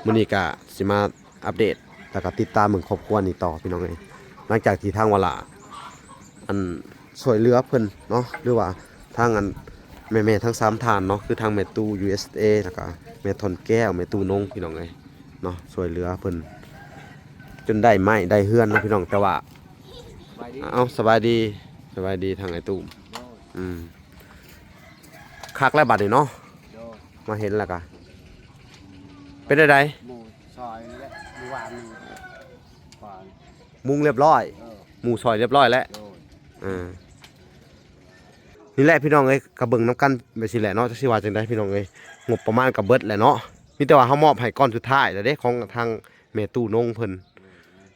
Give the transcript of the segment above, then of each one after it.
ມື້ນີ້ກະຊິມາອັບເດດ ແລ້ວກະຕິດຕາມເບິ່ງຄອບຄົວນີ້ຕໍ່ພີ່ນ້ອງເອີຍ. ຫຼັງຈາກທີ່ທາງວາລາ ອັນ ຊ່ວຍເຫຼືອເພິ່ນເນາະ ຫຼືວ່າທາງອັນແມ່ໆທັງສາມທ່ານເນາະ ຄືທາງແມ່ຕູ້ ຢູເອສເອ ແລ້ວກະແມ່ທ່ອນແກ້ວ ແມ່ຕູ້ນົງ ພີ່ນ້ອງເອີຍເນາະ ຊ່ວຍເຫຼືອເພິ່ນຈົນໄດ້ໄມ້ໄດ້ເຮືອນເນາະພີ່ນ້ອງ. ແຕ່ວ່າ ສະບາຍດີ ເອົ້າ ສະບາຍດີ ສະບາຍດີທາງອ້າຍຕູ້. ໂດຍ ອືມ ຄັກແລ້ວບັດນີ້ເນາະ ໂດຍ ມາເຫັນແລ້ວກະ ເປັນໃດ? ໝູ່ຊອຍນີ້ແຫຼະ ມື້ວານນີ້ ວານ ມຸງລຽບຮ້ອຍ ເອີ ໝູ່ຊອຍລຽບຮ້ອຍແລ້ວ ໂດຍ ເອີ ນີ້ແຫຼະພີ່ນ້ອງເອີຍ ກະເບິ່ງນຳກັນແບບຊີ້ແຫຼະເນາະ ຈັກຊິວ່າຈັ່ງໃດພີ່ນ້ອງເອີຍ. ງົບປະມານກະເບິດແຫຼະເນາະ ມີແຕ່ວ່າເຮົາມອບໃຫ້ກ້ອນສຸດທ້າຍແລ້ວເດ້ ຂອງທາງແມ່ຕູ້ນົງເພິ່ນ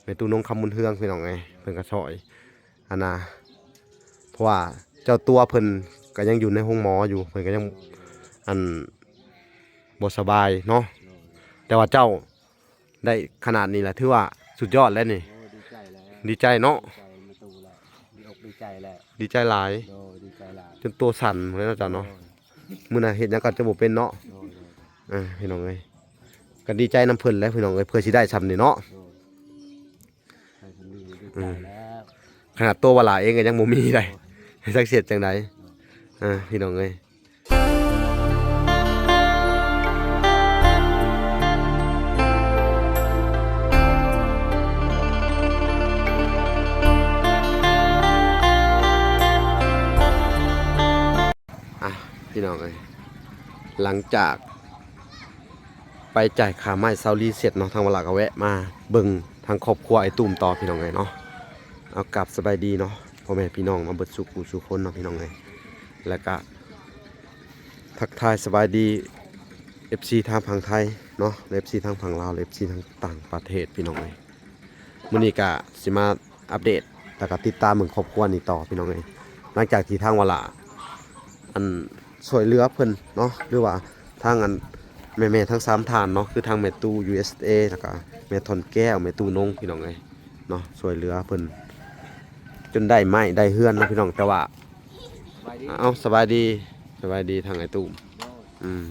ແມ່ຕູ້ນົງຄຳບຸນເຮືອງ ພີ່ນ້ອງເອີຍ ເພິ່ນກະຊ່ອຍ ອັນນ່າ ເພາະວ່າເຈົ້າຕົວເພິ່ນກະຍັງຢູ່ໃນໂຮງໝໍຢູ່ ເພິ່ນກະຍັງ ອັນ ບໍ່ສະບາຍເນາະ ແຕ່ວ່າເຈົ້າໄດ້ຂະໜາດນີ້ລະ ຖືວ່າສຸດຍອດແລ້ວນີ້. ໂອ້ຍ ດີໃຈແລ້ວ ດີໃຈເນາະ ດີໃຈແມ່ຕູ້ແລ້ວ ດີອົກດີໃຈແລ້ວ ດີໃຈຫຼາຍ ໂດຍ ດີໃຈຫຼາຍ ຈົນໂຕສັ່ນພຸ້ນແຫຼະເນາະ ເຈົ້າເນາະ. ໂດຍ ມື້ໜ້າເຮັດຫຍັງກໍຈະບໍ່ເປັນເນາະ ໂດຍ ໂດຍ ເອີ ພີ່ນ້ອງເອີຍ ກໍດີໃຈນຳເພິ່ນແຫຼະ ພີ່ນ້ອງເອີຍ ເພື່ອຊິໄດ້ຊ່ຳນີ້ເນາະ ໂດຍ. ໄດ້ສ່ຳນີ້ດີໃຈແລ້ວ ອືມ ຂະໜາດຕົວວາລາເອງກໍຍັງບໍ່ມີໄດ໋ ໂອ້ຍ ຈັກຊິເຮັດຈັ່ງໃດ ເອີ ພີ່ນ້ອງເອີຍ. ອ່ະ ພີ່ນ້ອງເອີຍ ຫຼັງຈາກໄປຈ່າຍຄ່າໄມ້ເຊົາລີເສັດເນາະ ທາງວາລາກໍແວະມາເບິ່ງທາງຄອບຄົວອ້າຍຕູມຕໍ່ ພີ່ນ້ອງເອີຍເນາະ. ເອົາ ກາບສະບາຍດີເນາະ ພໍ່ແມ່ພີ່ນ້ອງມາເບິດສູ່ຜູ້ສູ່ຄົນເນາະ ພີ່ນ້ອງເອີຍ ແລ້ວກະທັກທາຍສະບາຍດີ ເອັຟຊີ ທາງຝັ່ງໄທເນາະ ແລະ ເອັຟຊີ ທາງຝັ່ງລາວ ແລະ ເອັຟຊີ ທາງຕ່າງປະເທດ ພີ່ນ້ອງເອີຍ. ມື້ນີ້ກະຊິມາອັບເດດ ແລ້ວກະຕິດຕາມເບິ່ງຄອບຄົວນີ້ຕໍ່ ພີ່ນ້ອງເອີຍ. ຫຼັງຈາກທີ່ທາງວາລາ ອັນ ຊ່ວຍເຫຼືອເພິ່ນເນາະ ຫຼືວ່າທາງອັນແມ່ໆທັງສາມທ່ານເນາະ ຄືທາງແມ່ຕູ້ ຢູເອສເອ ແລ້ວກະແມ່ທ່ອນແກ້ວ ແມ່ຕູ້ນົງ ພີ່ນ້ອງເອີຍເນາະ ຊ່ວຍເຫຼືອເພິ່ນຈົນໄດ້ໄມ້ໄດ້ເຮືອນເນາະ ພີ່ນ້ອງ. ແຕ່ວ່າ ສະບາຍດີ ເອົ້າ ສະບາຍດີ ສະບາຍດີທາງອ້າຍຕູ້. ໂດຍ ອືມ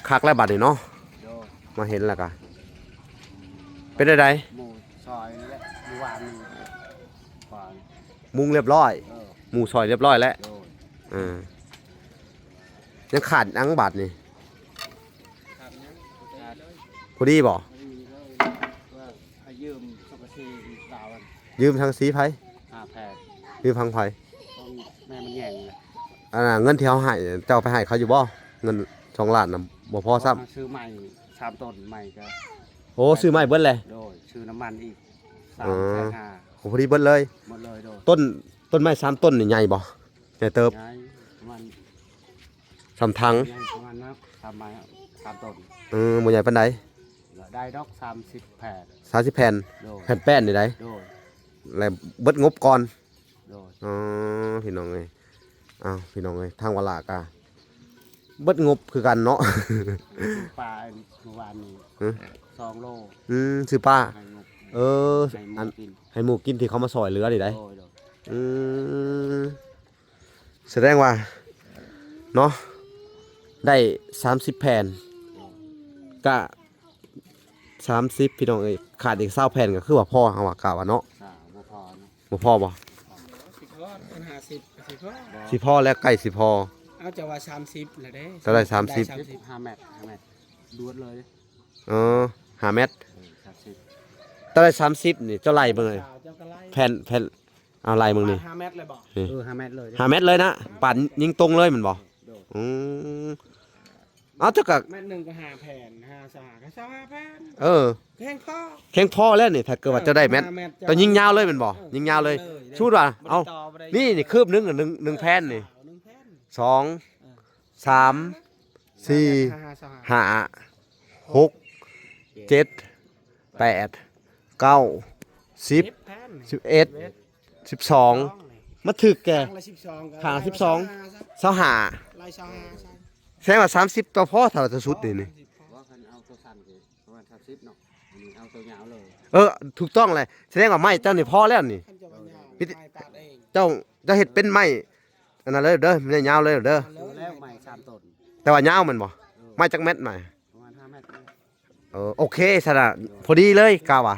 ຄັກແລ້ວບັດນີ້ເນາະ ໂດຍ ມາເຫັນແລ້ວກະ ເປັນໃດ? ໝູ່ຊອຍນີ້ແຫຼະ ມື້ວານນີ້ ວານ ມຸງລຽບຮ້ອຍ ເອີ ໝູ່ຊອຍລຽບຮ້ອຍແລ້ວ ໂດຍ ເອີ ຍັງຂາດຫຍັງບາດນີ້? ຂາດຫຍັງ? ພໍດີບໍ່? ພໍດີເລີຍ ວ່າໃຫ້ຢືມສັງກະສີລາວ ຢືມສັງກະສີໃຜ? ຫ້າແຜ່ນ ຢືມທາງໃຜ? ຂອງແມ່ມັນແຍງແຫຼະ. ອັນນ່າ ເງິນທີ່ເຮົາໃຫ້ ເຈົ້າໄປໃຫ້ເຂົາຢູ່ບໍ່? ເງິນສອງລ້ານນະ ບໍ່ພໍຊ້ຳ ຊື້ໃໝ່ສາມຕົ້ນໃໝ່ກະ ໂອ້ ຊື້ໃໝ່ເບິດແລ້ວ ໂດຍ ຊື້ນ້ຳມັນອີກ ສາມແສນຫ້າ ໂອ້ ພໍດີເບິດເລີຍ ໝົດເລີຍ ໂດຍ. ຕົ້ນ ຕົ້ນໄມ້ສາມຕົ້ນນີ້ໃຫຍ່ບໍ່? ໃຫຍ່ເຕີບ ໃຫຍ່ ປະມານ ສ່ຳຖັງ ໃຫຍ່ປະມານນັ້ນ ສາມໄມ້ ສາມຕົ້ນ ເອີ ບໍ່ໃຫຍ່ປານໃດ ກໍໄດ້ດອກ ສາມສິບແຜ່ນ ສາມສິບແຜ່ນ ໂດຍ ແຜ່ນແປ້ນນີ້ໃດ ໂດຍ ແລະ ເບິດງົບກ່ອນ ໂດຍ ອໍ ພີ່ນ້ອງເອີຍ ອ້າວ ພີ່ນ້ອງເອີຍ ທາງວາລາກະເບິດງົບຄືກັນເນາະ ປາມື້ວານນີ້ ຮະ ສອງໂລ ອືມ ຊື້ປາ ໃຫ້ໝູ ເອີ ໃຫ້ໝູກິນ ອັນ ໃຫ້ໝູກິນທີ່ເຂົາມາຊ່ອຍເຫຼືອນີ້ໃດ ໂດຍ ໂດຍ ອືມ ສະແດງວ່າເນາະ ໄດ້ສາມສິບແຜ່ນ ກະສາມສິບ ພີ່ນ້ອງເອີຍ ຂາດອີກຊາວແຜ່ນ ກໍຄືວ່າພໍ ເຮົາວ່າ ກະວ່າເນາະ ກະບໍ່ພໍເນາະ ບໍ່ພໍບໍ່? ຊິພໍ ອັນຫ້າສິບ ກໍຊິພໍ ຊິພໍແລ້ວ ໃກ້ຊິພໍ ເອົາ ຈະວ່າສາມສິບແລ້ວເດ້ ເທົ່າໃດ? ສາມສິບ ສາມສິບ ຫ້າແມັດ ຫ້າແມັດ ດວດເລີຍ ເອີ ຫ້າແມັດ ເອີ ສາມສິບ ເທົ່າໃດ? ສາມສິບນີ້ ເຈົ້າໄລ່ເບິ່ງເລີຍ ເຈົ້າກໍໄລ່ ແຜ່ນ ແຜ່ນ ເອົາໄລ່ເບິ່ງນີ້ ປານຫ້າແມັດເລີຍບໍ່? ນີ້ ເອີ ຫ້າແມັດເລີຍ ຫ້າແມັດເລີຍນະ ປານຍິງຕົງເລີຍແມ່ນບໍ່? ໂດຍ ອືມ ເອົາ ເຈົ້າກໍ ແມັດໜຶ່ງກໍຫ້າແຜ່ນ ຫ້າ ຊາວຫ້າ ກໍຊາວຫ້າແຜ່ນ ເອີ ແຂງພໍ ແຂງພໍແລ້ວນີ້ ຖ້າເກີດວ່າເຈົ້າໄດ້ແມັດ ເຈົ້າຍິງຍາວເລີຍແມ່ນບໍ່? ເອີ ຍິງຍາວເລີຍ ເລີຍ ສົມມຸດວ່າ ເອົາ ນີ້ ນີ້ຄືບໜຶ່ງ ໜຶ່ງ ໜຶ່ງແຜ່ນນີ້ ສອງ ເອີ ສາມ ສີ່ ຫ້າ ຫົກ ເຈັດ ແປດ ເກົ້າ ສິບ ສິບແປດ ສິບເອັດ ສິບສອງ ມາຖືກແກ່ ຂ້າງລະສິບສອງ ຂ້າງລະສິບສອງ ຊາວຫ້າ ຊາວຫ້າ ແສດງວ່າສາມສິບຕໍ່ພໍ ຖ້າວ່າຕົວສຸດນີ້ ນີ້ ວ່າຄັນເອົາຕົວສັ້ນຄືປະມານສາມສິບເນາະ ອັນນີ້ເອົາຕົວຍາວເລີຍ ເອີ ຖືກຕ້ອງແຫຼະ ສະແດງວ່າໄມ້ເຈົ້ານີ້ພໍແລ້ວນີ້ ເຈົ້າ ເຈົ້າເຮັດເປັນໄມ້ ອັນນັ້ນເລີຍເດີ ໄມ້ຍາວເລີຍເດີ ແລ້ວໄມ້ສາມຕົ້ນ ແຕ່ວ່າຍາວແມ່ນບໍ່? ເອີ ໄມ້ຈັກແມັດ? ໄມ້ປະມານຫ້າແມັດ ເອີ ໂອເຄຊັ້ນນະ ພໍດີເລີຍ ກະວ່າ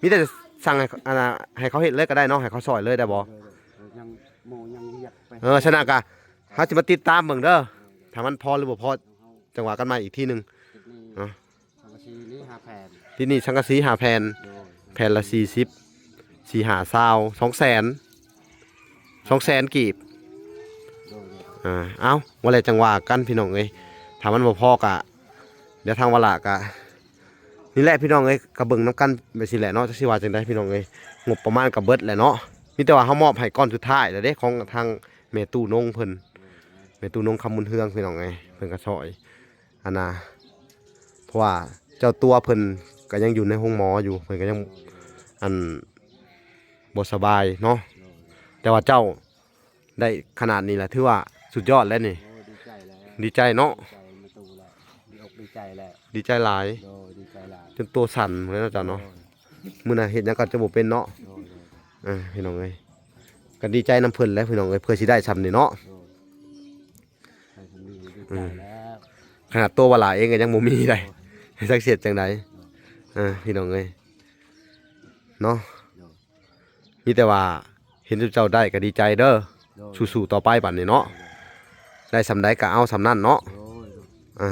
ມີແຕ່ສັ່ງໃຫ້ ອັນນ່າ ໃຫ້ເຂົາເຮັດເລີຍກໍໄດ້ເນາະ ໃຫ້ເຂົາຊ່ອຍເລີຍໄດ້ບໍ່? ໂດຍໆ ເອີ ຍັງ ໝໍຍັງວຽກໄປ ເອີ ຊັ້ນນະກະ ເຮົາຊິມາຕິດຕາມເບິ່ງເດີ ຖ້າມັນພໍຫຼືບໍ່ພໍ ຈັ່ງວ່າກັນໃໝ່ອີກທີໜຶ່ງ ຕິດໜີ້ ເນາະ ສັງກະສີນີ້ຫ້າແຜ່ນ ຕິດໜີ້ສັງກະສີຫ້າແຜ່ນ ໂດຍ ແຜ່ນລະສີ່ສິບ ສີ່ຫ້າຊາວ ສອງແສນ ສອງແສນກີບ ໂດຍໆ ອ່າ ເອົ້າ ວ່າແລ້ວຈັ່ງວ່າກັນພີ່ນ້ອງເອີຍ ຖ້າມັນບໍ່ພໍກະ ດຽວທາງວາລະກະ ນີ້ແຫຼະພີ່ນ້ອງເອີຍ ກະເບິ່ງນຳກັນແບບຊີ້ແຫຼະເນາະ ຈັກຊິວ່າຈັ່ງໃດພີ່ນ້ອງເອີຍ ງົບປະມານກະເບິດແຫຼະເນາະ ມີແຕ່ວ່າເຮົາມອບໃຫ້ກ້ອນສຸດທ້າຍແລ້ວເດ້ ຂອງທາງແມ່ຕູ້ນົງເພິ່ນ ແມ່ຕູ້ນົງຄຳບຸນເຮືອງພີ່ນ້ອງເອີຍ ເພິ່ນກະຊ່ອຍ ອັນນ່າ ເພາະວ່າເຈົ້າຕົວເພິ່ນກະຍັງຢູ່ໃນໂຮງໝໍຢູ່ ເພິ່ນກະຍັງ ອັນ ບໍ່ສະບາຍເນາະ ແຕ່ວ່າເຈົ້າ ໄດ້ຂະໜາດນີ້ລະ ຖືວ່າສຸດຍອດແລ້ວນີ້ ໂອ້ ດີໃຈແລ້ວ ດີໃຈເນາະ ດີໃຈແມ່ຕູ້ແລ້ວ ດີອົກດີໃຈແລ້ວ ດີໃຈຫຼາຍ ໂດຍ ດີໃຈຫຼາຍ ຈົນຕົວສັ່ນເລີຍເນາະເຈົ້າເນາະ ໂດຍ ມື້ນັ້ນເຮັດຫຍັງກໍຈະບໍ່ເປັນເນາະ ໂດຍໆ ເອີ ພີ່ນ້ອງເອີຍ ກໍດີໃຈນຳເພິ່ນແຫຼະພີ່ນ້ອງເອີຍ ເພື່ອຊິໄດ້ຊ່ຳນີ້ເນາະ ໂດຍ ໃຫ້ເພິ່ນດີ ດີໃຈແລ້ວ ຂະໜາດຕົວວາລາເອງກໍຍັງບໍ່ມີໄດ໋ ໂດຍ ຈັກຊິເຮັດຈັ່ງໃດ ໂດຍ ເອີ ພີ່ນ້ອງເອີຍ ເນາະ ໂດຍ ມີແຕ່ວ່າເຫັນເຈົ້າໄດ້ກໍດີໃຈເດີ ໂດຍ ສູ້ໆຕໍ່ໄປບັດນີ້ເນາະ ໂດຍ ໄດ້ສ່ຳໃດກໍເອົາສ່ຳນັ້ນເນາະ ໂດຍ ໂດຍ ອ່າ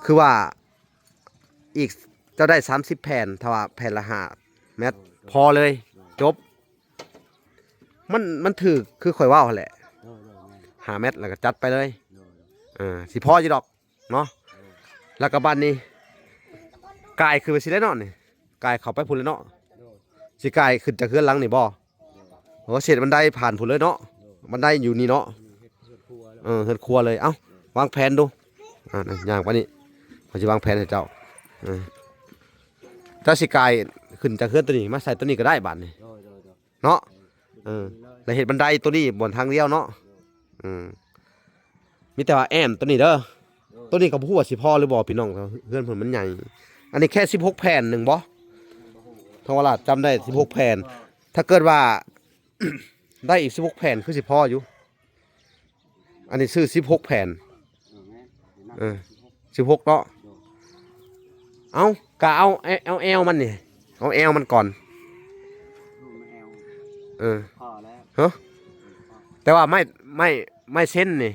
ຄືວ່າອີກເຈົ້າໄດ້ສາມສິບແຜ່ນ ຖ້າວ່າແຜ່ນລະຫ້າແມັດ ໂດຍ ໂດຍ ພໍເລີຍ ໂດຍ ຈົບ ມັນ ມັນຖືກຄືຂ້ອຍເວົ້າຫັ້ນແຫຼະ ໂດຍ ໂດຍ ແມ່ນ ຫ້າແມັດ ແລ້ວກໍຈັດໄປເລີຍ ໂດຍ ເອີ ຊິພໍຢູ່ດອກ ເນາະ ແລ້ວກໍບາດນີ້ ກາຍຂຶ້ນໄປຊິໄດ້ເນາະນີ້ ກາຍເຂົ້າໄປພຸ້ນແລ້ວເນາະ ຊິກາຍຂຶ້ນຈາກເຮືອນຫຼັງນີ້ບໍ່? ໂອ້ ເຮັດບັນໄດຜ່ານພຸ້ນເລີຍເນາະ ບັນໄດຢູ່ນີ້ເນາະ ເອີ ເຮືອນຄົວເລີຍ ເອົ້າ ວາງແຜນດູ ອ່າ ຍ່າງໄປນີ້ ຂ້ອຍຊິວາງແຜນໃຫ້ເຈົ້າ ເອີ ເຈົ້າຊິກາຍຂຶ້ນຈາກເຮືອນໂຕນີ້ມາໃສ່ໂຕນີ້ກໍໄດ້ບາດນີ້ ໂດຍ ໂດຍ ໂດຍ ເນາະ ເອີ ແລ້ວເຮັດບັນໄດໂຕນີ້ບ່ອນທາງດຽວເນາະ ເອີ ມີແຕ່ວ່າແອ້ມໂຕນີ້ເດີ ໂຕນີ້ກໍບໍ່ຮູ້ວ່າຊິພໍຫຼືບໍ່ພີ່ນ້ອງ ເຮືອນເພິ່ນມັນໃຫຍ່ ອັນນີ້ແຄ່ສິບຫົກແຜ່ນໜຶ່ງບໍ່ ທາງວາລາດຈຳໄດ້ສິບຫົກແຜ່ນ ຖ້າເກີດວ່າ ໄດ້ອີກສິບຫົກແຜ່ນຄືຊິພໍຢູ່ ອັນນີ້ຊື້ສິບຫົກແຜ່ນ ເອີ ສິບຫົກເນາະ ເອົ້າ ກະເອົາ ເອົາແອວມັນນີ້ ເອົາແອວມັນກ່ອນ ເອີ ພໍແລ້ວ ຮະ ແຕ່ວ່າໄມ້ ໄມ້ ໄມ້ເຊັນນີ້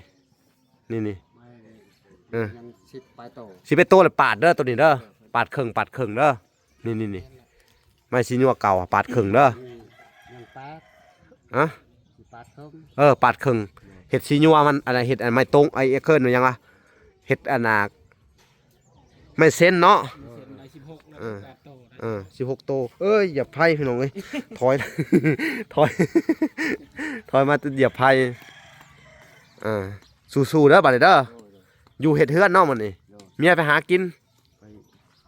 ນີ້ໆ ເອີ ຍັງສິບປາຍໂຕ ສິບປາຍໂຕແລ້ວປາດເດີ ໂຕນີ້ເດີ ປາດເຄິ່ງ ປາດເຄິ່ງເດີ ນີ້ໆໆ ໄມ້ສີຍົວເກົ່າປາດເຄິ່ງເດີ ອືມ ຍັງປາດ ຮະ ຊິປາດເຄິ່ງ ເອີ ປາດເຄິ່ງ ເຮັດສີຍົວມັນ ອັນນັ້ນ ເຮັດອັນໄມ້ຕົງ ໄອ້ ເອີ້ນວ່າຫຍັງວະ ເຮັດອັນນ່າ ໄມ້ເຊັນເນາະ ເອີ ສິບຫົກແລ້ວ ເອີ ສິບແປດໂຕ ເອີ ສິບຫົກໂຕ ເອີຍ ຢຽບໄພພີ່ນ້ອງເອີຍ ຖອຍ ຖອຍ ຖອຍມາຈະຢຽບໄພ ເອີ ສູ້ໆເດີບາດນີ້ເດີ ໂດຍໆ ຢູ່ເຮັດເຮືອນເນາະມື້ນີ້ ໂດຍ ເມຍໄປຫາກິນ ໄປ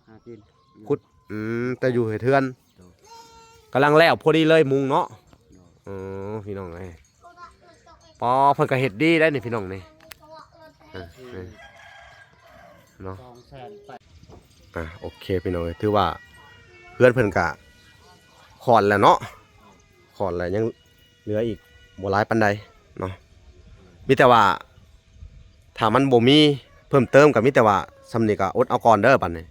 ຫາກິນ ຂຸດ ອືມ ແຕ່ຢູ່ເຮັດເຮືອນ ໂດຍ ກຳລັງແລ້ວພໍດີເລີຍມຸງເນາະ ໂດຍ ເອີ ພີ່ນ້ອງເອີຍ ປໍ ເພິ່ນກໍເຮັດດີໄດ໋ນີ້ພີ່ນ້ອງນີ້ ເອີ ເນາະ ສອງແສນແປດ ອ່າ ໂອເຄພີ່ນ້ອງເອີຍ ຖືວ່າເຮືອນເພິ່ນກະຂອດແລ້ວເນາະ ຂອດແລ້ວ ຍັງເຫຼືອອີກບໍ່ຫຼາຍປານໃດເນາະ ມີແຕ່ວ່າ ຖ້າມັນບໍ່ມີເພີ່ມເຕີມກໍມີແຕ່ວ່າສ່ຳນີ້ກໍອົດເອົາກ່ອນເດີບັດນີ້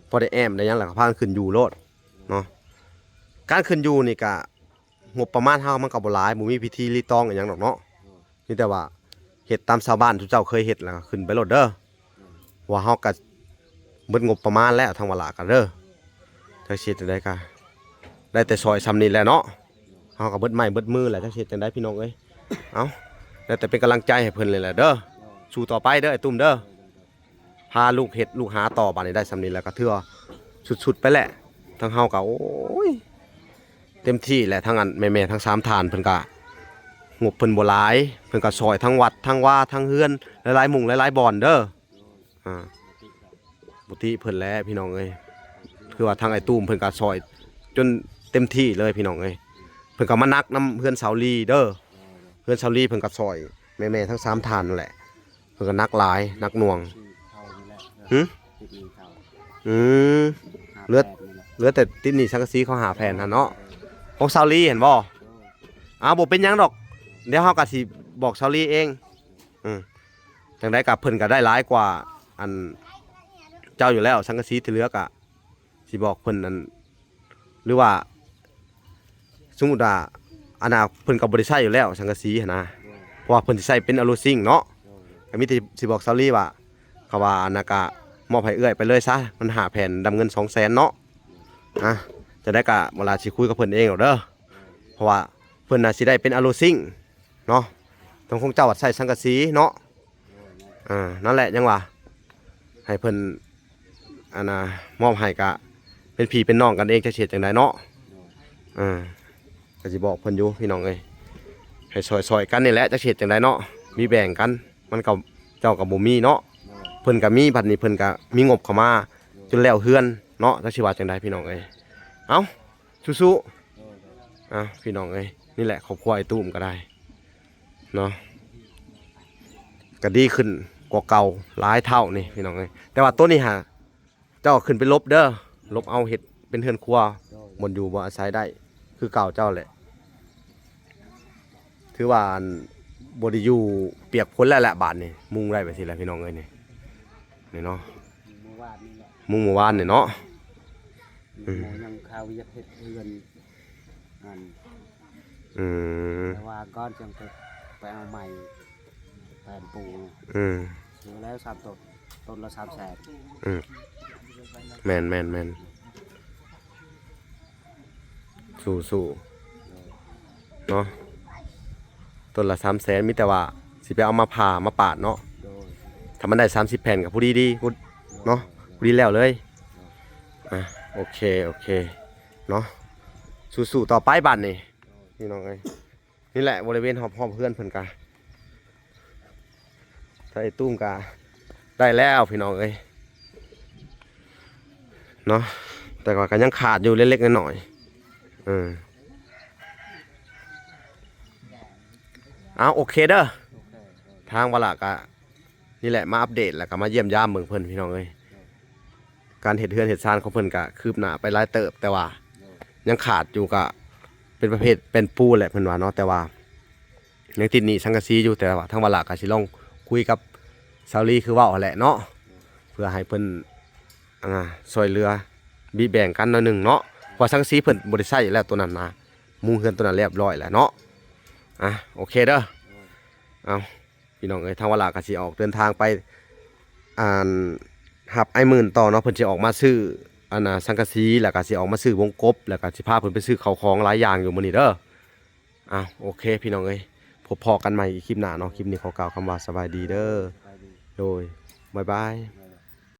ໂດຍ ພໍໄດ້ແອ້ມໄດ້ຫຍັງແລ້ວກໍພາກັນຂຶ້ນຢູ່ໂລດເນາະ ການຂຶ້ນຢູ່ນີ້ກໍງົບປະມານເຮົາມັນກໍບໍ່ຫຼາຍ ບໍ່ມີພິທີລີຕອງອີ່ຫຍັງດອກເນາະ ໂດຍ ມີແຕ່ວ່າເຮັດຕາມຊາວບ້ານທີ່ເຈົ້າເຄີຍເຮັດແລ້ວກໍຂຶ້ນໄປໂລດເດີ ໂດຍ ວ່າເຮົາກໍ ເບິດງົບປະມານແລ້ວທາງວາລະກໍເດີ ຈັກຊິເຮັດຈັ່ງໃດກໍໄດ້ແຕ່ຊ່ອຍຊ່ຳນີ້ແຫຼະເນາະ ເຮົາກໍເບິດໄມ້ເບິດມືແຫຼະ ຈັກຊິເຮັດຈັ່ງໃດພີ່ນ້ອງເອີຍ ເອົ້າ ແລ້ວແຕ່ເປັນກຳລັງໃຈໃຫ້ເພິ່ນນີ້ແຫຼະເດີ ສູ້ຕໍ່ໄປເດີອ້າຍຕຸ້ມເດີ ພາລູກເຮັດລູກຫາຕໍ່ ບາດນີ້ໄດ້ຊ່ຳນີ້ແລ້ວກໍຖືວ່າສຸດໆໄປແຫຼະ ທາງເຮົາກໍ ໂອ້ຍ ເຕັມທີ່ແຫຼະ ທັງອັນແມ່ໆທັງສາມທ່ານເພິ່ນກໍ ງົບເພິ່ນບໍ່ຫຼາຍ ເພິ່ນກໍຊ່ອຍທັງວັດທັງວາທັງເຮືອນ ຫຼາຍໆໝ່ອງຫຼາຍໆບ່ອນເດີ ອ່າ ບໍ່ຕິເພິ່ນແຫຼະພີ່ນ້ອງເອີຍ ຄືວ່າທາງອ້າຍຕຸ້ມເພິ່ນກໍຊ່ອຍຈົນເຕັມທີ່ເລີຍພີ່ນ້ອງເອີຍ ເພິ່ນກໍມາໜັກນຳເຮືອນສາວລີເດີ ເຮືອນສາວລີເພິ່ນກໍຊ່ອຍແມ່ໆທັງສາມທ່ານນັ້ນແຫຼະ ເພິ່ນກໍໜັກຫຼາຍໜັກໜ່ວງ ຫຶ ຕິດໜີ້ເຂົາ ອືມ ຫ້າ ເຫຼືອ ແຜ່ນນີ້ແຫຼະ ເຫຼືອແຕ່ຕິດໜີ້ສັງກະສີເຂົາຫ້າແຜ່ນຫັ້ນເນາະ ຂອງສາວລີຫັ້ນບໍ່ ເອີ ອ້າວ ບໍ່ເປັນຫຍັງດອກ ດຽວເຮົາກໍຊິບອກສາວລີເອງ ອືມ ຈັ່ງໃດກໍເພິ່ນກໍໄດ້ຫຼາຍກວ່າອັນ ເຈົ້າຢູ່ແລ້ວ ສັງກະສີທີ່ເຫຼືອກະຊິບອກເພິ່ນ ອັນ ຫຼືວ່າ ສົມມຸດວ່າ ອັນນ່າ ເພິ່ນກໍບໍ່ໄດ້ໃຊ້ຢູ່ແລ້ວ ສັງກະສີຫັ້ນນະ ເພາະວ່າເພິ່ນຊິໃຊ້ເປັນອາລູຊິງເນາະ. ກໍມີແຕ່ຊິບອກສາວລີວ່າ ເຂົາວ່າອັນນັ້ນກະມອບໃຫ້ເອື້ອຍໄປເລີຍຊະ ມັນຫ້າແຜ່ນ ດຳເງິນສອງແສນເນາະ. ອ່າ ຈັ່ງໃດກະເວລາຊິຄຸຍກັບເພິ່ນເອງດອກເດີ ເພາະວ່າເພິ່ນນະຊິໄດ້ເປັນອາລູຊິງເນາະ ທາງຂອງເຈົ້າໃຊ້ສັງກະສີເນາະ. ອ່າ ນັ້ນແຫຼະ ຍັງວ່າໃຫ້ເພິ່ນ ອັນນ່າ ມອບໃຫ້ກະເປັນພີ່ເປັນນ້ອງກັນເອງ ຈັກຊິເຮັດຈັ່ງໃດເນາະ. ອ່າ ກໍຊິບອກເພິ່ນຢູ່ພີ່ນ້ອງເອີຍ ໃຫ້ຊ່ອຍໆກັນນີ້ແຫຼະ ຈັກຊິເຮັດຈັ່ງໃດເນາະ ມີແບ່ງກັນ ມັນກໍ ເຈົ້າກໍບໍ່ມີເນາະ ເພິ່ນກໍມີ ບັດນີ້ເພິ່ນກໍມີງົບເຂົ້າມາຈົນແລ້ວເຮືອນເນາະ ຈັກຊິວ່າຈັ່ງໃດພີ່ນ້ອງເອີຍ. ເອົ້າ ສູ້ໆ ອ່າ ພີ່ນ້ອງເອີຍ ນີ້ແຫຼະຄອບຄົວອ້າຍຕຸ້ມກໍໄດ້ເນາະ ກໍດີຂຶ້ນກວ່າເກົ່າຫຼາຍເທົ່ານີ້ພີ່ນ້ອງເອີຍ. ແຕ່ວ່າໂຕນີ້ຫາ ເຈົ້າຂຶ້ນໄປຫຼົບເດີ ຫຼົບເອົາເຮັດເປັນເຮືອນຄົວ ໂດຍ ບ່ອນຢູ່ບ່ອນອາໄສໄດ້ຄືເກົ່າເຈົ້າແຫຼະ. ຖືວ່າ ອັນ ບໍ່ໄດ້ຢູ່ປຽກຝົນແລ້ວແຫຼະ ບາດນີ້ມຸງໄດ້ແບບຊີ້ແຫຼະພີ່ນ້ອງເອີຍ ນີ້ ນີ້ເນາະ ມຸງມື້ວານນີ້ເນາະ ອືມ ຍັງຄາວຽກເຮັດເຮືອນ ອັນ ອືມ ແຕ່ວ່າກ່ອນຈັ່ງໄປ ໄປເອົາໃໝ່ ແຜ່ນປູ ອືມ ຊື້ແລ້ວສາມຕົ້ນ ຕົ້ນລະສາມແສນ ອືມ ແມ່ນໆໆ ສູ້ໆເນາະ ຕົ້ນລະສາມແສນ ມີແຕ່ວ່າຊິໄປເອົາມາຜ່າມາປາດເນາະ ໂດຍ ຖ້າມັນໄດ້ສາມສິບແຜ່ນກໍພໍດີດີ ໂດຍ ເນາະ ໂດຍ ພໍດີແລ້ວເລີຍ. ອ່າ ໂອເຄ ໂອເຄເນາະ ສູ້ໆຕໍ່ໄປບາດນີ້ ພີ່ນ້ອງເອີຍ. ນີ້ແຫຼະ ບໍລິເວນຮອບໆເຮືອນເພິ່ນກະ ຖ້າໄອ້ຕຸ້ມກະໄດ້ແລ້ວພີ່ນ້ອງເອີຍເນາະ ແຕ່ວ່າກໍຍັງຂາດຢູ່ເລັກໆນ້ອຍໆ ເອີ ເອົາ ໂອເຄເດີ ທາງວາລະກະ ນີ້ແຫຼະ ມາອັບເດດ ແລ້ວກໍມາຢ້ຽມຢາມເບິ່ງເພິ່ນພີ່ນ້ອງເອີຍ. ການເຮັດເຮືອນເຮັດຊານຂອງເພິ່ນກະຄືບໜ້າໄປຫຼາຍເຕີບ ແຕ່ວ່າຍັງຂາດຢູ່ ກະເປັນປະເພດແປ້ນປູແຫຼະເພິ່ນວ່າເນາະ ແຕ່ວ່າຍັງຕິດໜີ້ສັງກະສີຢູ່. ແຕ່ວ່າທາງວາລະກະຊິລອງຄຸຍກັບສາວລີຄືເວົ້າຫັ້ນແຫຼະເນາະ ເພື່ອໃຫ້ເພິ່ນ ອ່າ ຊ່ວຍເຫຼືອບິແບ່ງກັນໜ້ອຍໜຶ່ງເນາະ ເພາະວ່າສັງກະສີເພິ່ນບໍ່ໄດ້ໃຊ້ແລ້ວ ໂຕນັ້ນນະ ມຸງເຮືອນໂຕນັ້ນລຽບຮ້ອຍແລ້ວເນາະ. ອ່າ ໂອເຄເດີ ເອົາ ພີ່ນ້ອງເອີຍ ທາງວາລະກໍຊິອອກເດີນທາງໄປ ອັນ ຮັບອ້າຍໝື່ນຕໍ່ເນາະ ເພິ່ນຊິອອກມາຊື້ ອັນນ່າ ສັງກະສີ ແລ້ວກໍຊິອອກມາຊື້ວົງກົບ ແລ້ວກໍຊິພາເພິ່ນໄປຊື້ເຂົ້າຂອງຫຼາຍຢ່າງຢູ່ມື້ນີ້ເດີ. ອ້າວ ໂອເຄ ພີ່ນ້ອງເອີຍ ພົບພໍ້ກັນໃໝ່ອີກຄລິບໜ້າເນາະ ຄລິບນີ້ຂໍກ່າວຄຳວ່າສະບາຍດີເດີ ສະບາຍດີ ໂດຍ ບາຍບາຍ.